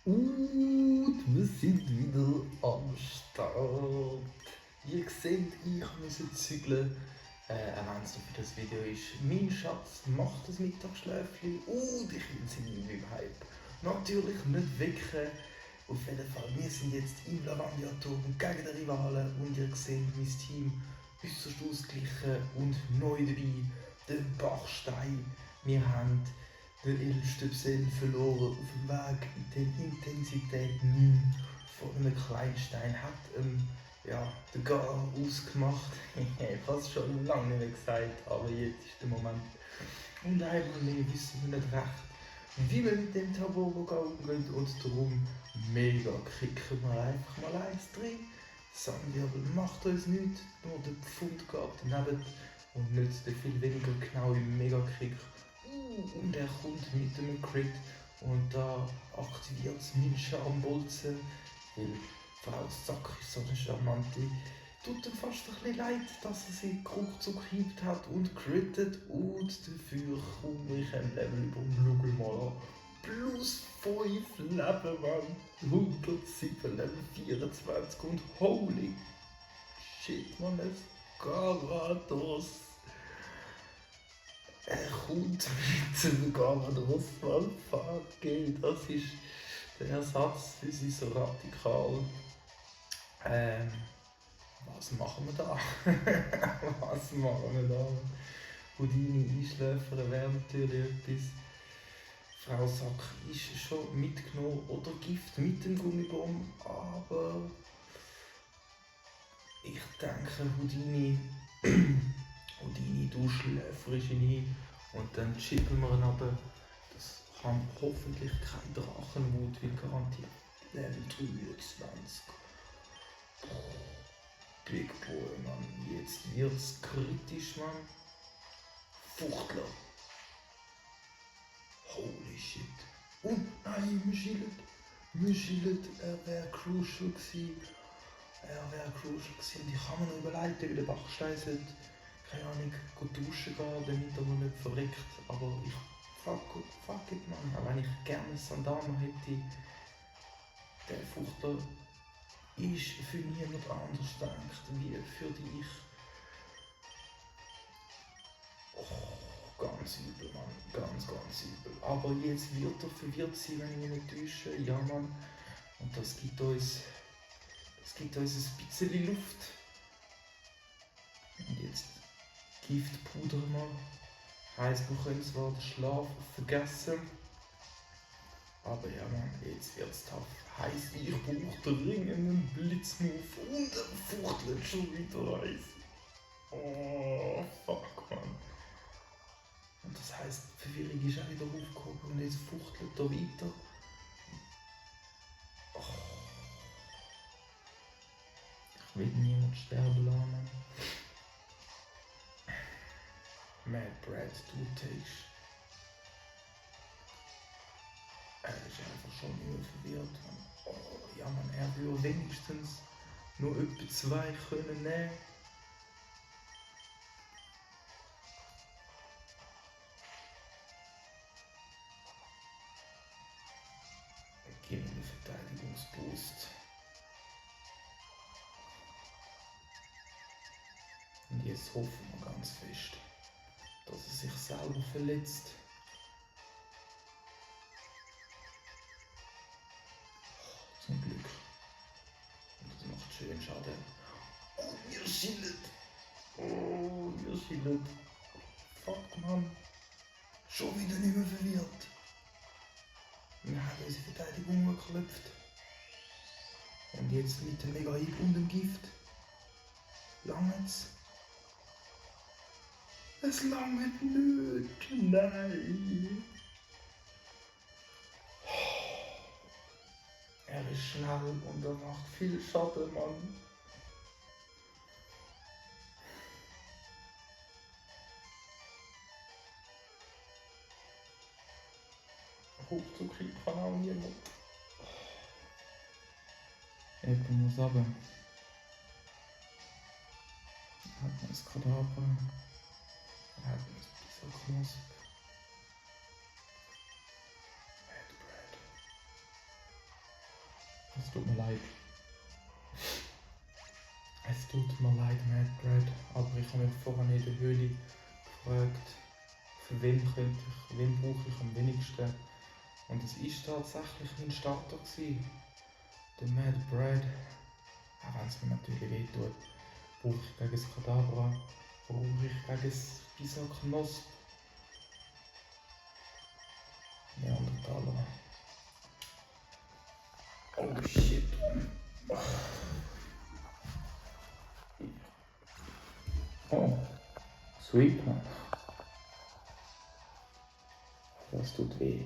Und wir sind wieder am Start. Ihr seht, ich muss zügeln. Wenn es so für das Video ist. Mein Schatz macht das Mittagsschläfchen und ich bin ziemlich im Hype. Natürlich nicht wecken. Auf jeden Fall, wir sind jetzt im Lavandia-Turm gegen den Rivalen und ihr seht mein Team äußerst ausgeglichen und neu dabei. Der Bachstein. Wir haben den Elstöpsel verloren auf dem Weg in der Intensität 9 von einem Kleinstein. Hat den Gar ausgemacht. Ich habe es schon lange nicht mehr gesagt, aber jetzt ist der Moment. Und einmal mehr wissen wir nicht recht, wie wir mit dem Taboga umgehen und darum mega kicken wir einfach mal eins drin. Sandwirbel macht uns nichts, nur der Pfund geht daneben und nicht der viel weniger genau im Mega-Kick. Und er kommt mit einem Crit und da aktiviert es meinen Charmbolzen, weil Frau Sack ist so eine charmante. Tut ihm fast ein bisschen leid, dass er sich ruckzuck hiebt hat und crittet und dafür komme ich ein Level über und schau mal an. Plus 5 Leben, Mann. 107 Level 24 und holy shit, man, es Garados. Er kommt mit dem Garados, Mann. Fuck it, das ist der Ersatz für sie so radikal. Was machen wir da? Was machen wir da? Houdini einschläfern wäre natürlich etwas. Frau Sack ist schon mitgenommen oder Gift mit dem Gummibomb, aber ich denke Houdini, du schläferst ihn ein und dann chippen wir ihn runter. Das kann hoffentlich kein Drachenwut, weil garantiert Level 23. Big Boy, Mann. Jetzt wird's kritisch, Mann. Fuchtler. Holy shit. Und nein, wir schillen. Er wäre crucial gewesen. Und ich habe mir noch überlegt, ob der Bachstein sollte, keine Ahnung, duschen gehen, damit er nicht verreckt. Aber ich fuck it, Mann. Auch wenn ich gerne Sandana hätte, der Fuchtler ist für niemand anders gedacht wie für dich. Oh, ganz übel, Mann. Ganz übel. Aber jetzt wird er verwirrt sein, wenn ich mich nicht täusche. Ja, Mann. Und das gibt uns ein bisschen Luft. Und jetzt Giftpuder mal. Heisst, wir können zwar den Schlaf vergessen. Aber ja, Mann, jetzt wird's tough. Heisst, ich brauche dringend einen Blitzmove und er fuchtelt schon wieder eins. Oh, fuck, Mann. Und das heisst, die Verwirrung ist auch wieder aufgehoben und jetzt fuchtelt er weiter. Oh. Ich will niemand sterben lassen. Mad Brad, du takes. Er ist einfach schon immer verwirrt. Oh, ja, Mann, er würde wenigstens nur etwa 2 können nehmen. Gib mir den Verteidigungsboost. Und jetzt hoffen wir ganz fest, dass er sich selber verletzt. Zum Glück. Und das macht schön Schaden. Oh, ihr schillet! Fuck, Mann. Schon wieder nicht mehr verwirrt. Wir haben unsere Verteidigung geklopft. Und jetzt mit dem Mega-Hit und dem Gift. Langt's? Es langt nicht. Nein. Er ist schnell und er macht viel Schaden, Mann. Hochzugkriegen kann auch niemand. Jemand muss runter. Er hat mir das Kadaver. Er hat mir das Pizza-Knosp. Mad Bread. Es tut mir leid. Es tut mir leid, Mad Bread, aber ich habe mich vorhin in der Höhle gefragt, für wen brauche ich am wenigsten. Und es war tatsächlich mein Starter gewesen. Der Mad Bread. Auch wenn es mir natürlich wehtut, brauche ich gegen das Kadabra, brauche ich gegen das Bisaknosp. Neandertaler. Oh shit. Oh, sweet man. Das tut weh.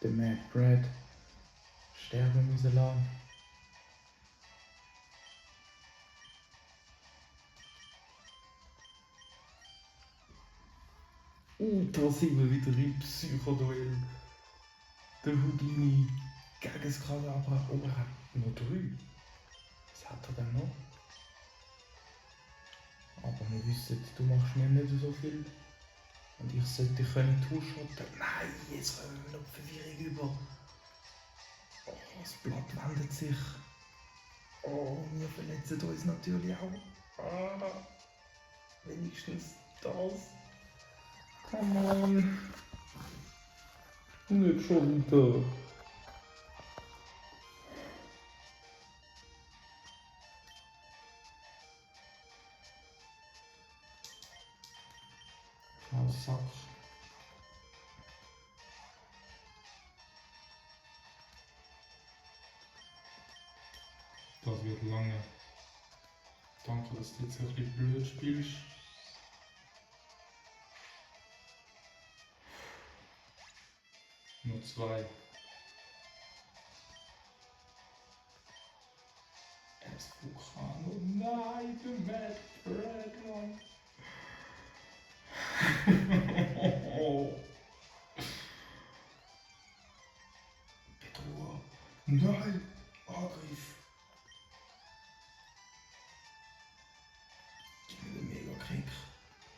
Der Mad Bread sterben müssen lassen. Da sind wir wieder im Psychoduell. Der Houdini gegen das Kadabra. Oh, er hat nur 3. Was hat er denn noch? Aber wir wissen, du machst mir nicht so viel. Und ich sollte dich two-shotten. Nein, jetzt kommen wir noch Verwirrung über. Oh, das Blatt wendet sich. Oh, wir verletzen uns natürlich auch. Ah, wenigstens das. Come on. Nicht schon wieder. Sack. Das wird lange. Danke, dass du jetzt ein bisschen blöd spielst. Nur 2. Es Vulkan. Oh nein, du Mad Bread, Mann. Bedroher. Nein, Angriff. Gib mir den Mega-Krieg.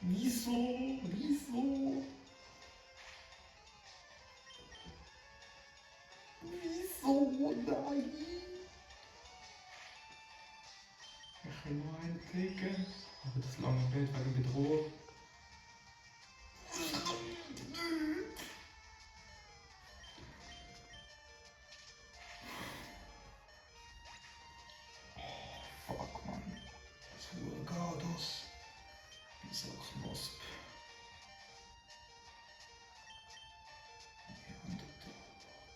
Wieso? Wieso? Wieso? Nein! Ich will nur einen klicken. Aber das lange Bild wegen Bedrohung. Fuck, Mann. Das Vulgados. Dieser Knosp.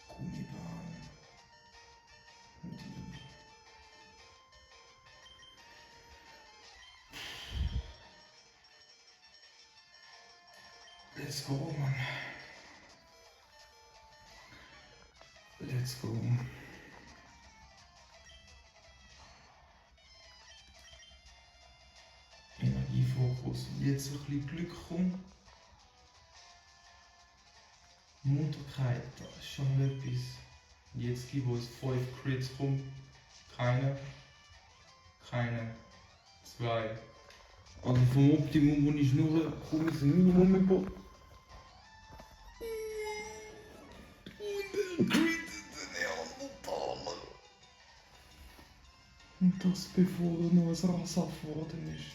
Gummibahn. Die. Let's go, Mann. Let's go. Energiefokus. Jetzt ein bisschen Glück kommt. Munterkeit, das ist schon etwas. Jetzt gibt es 5 Crits rum. Keine. 2. Also vom Optimum, wo ich nur komme, ist ein Minimum über. Und das bevor er nur ein Rasaf geworden ist.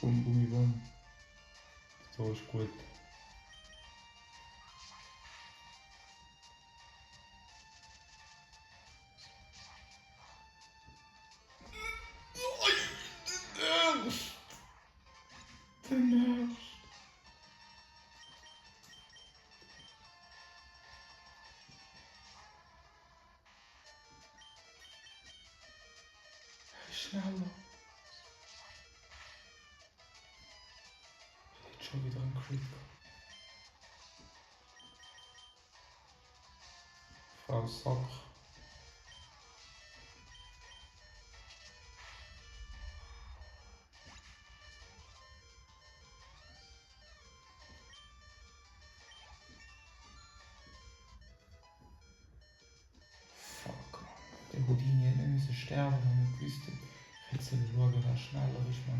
Komm, Gummiband. So ist gut. Der nervt. Schneller. Jetzt schon wieder ein Creep. Frau Sack. sterben, wenn wir gewusst hätten. Ich hätte schauen, wer schneller ist.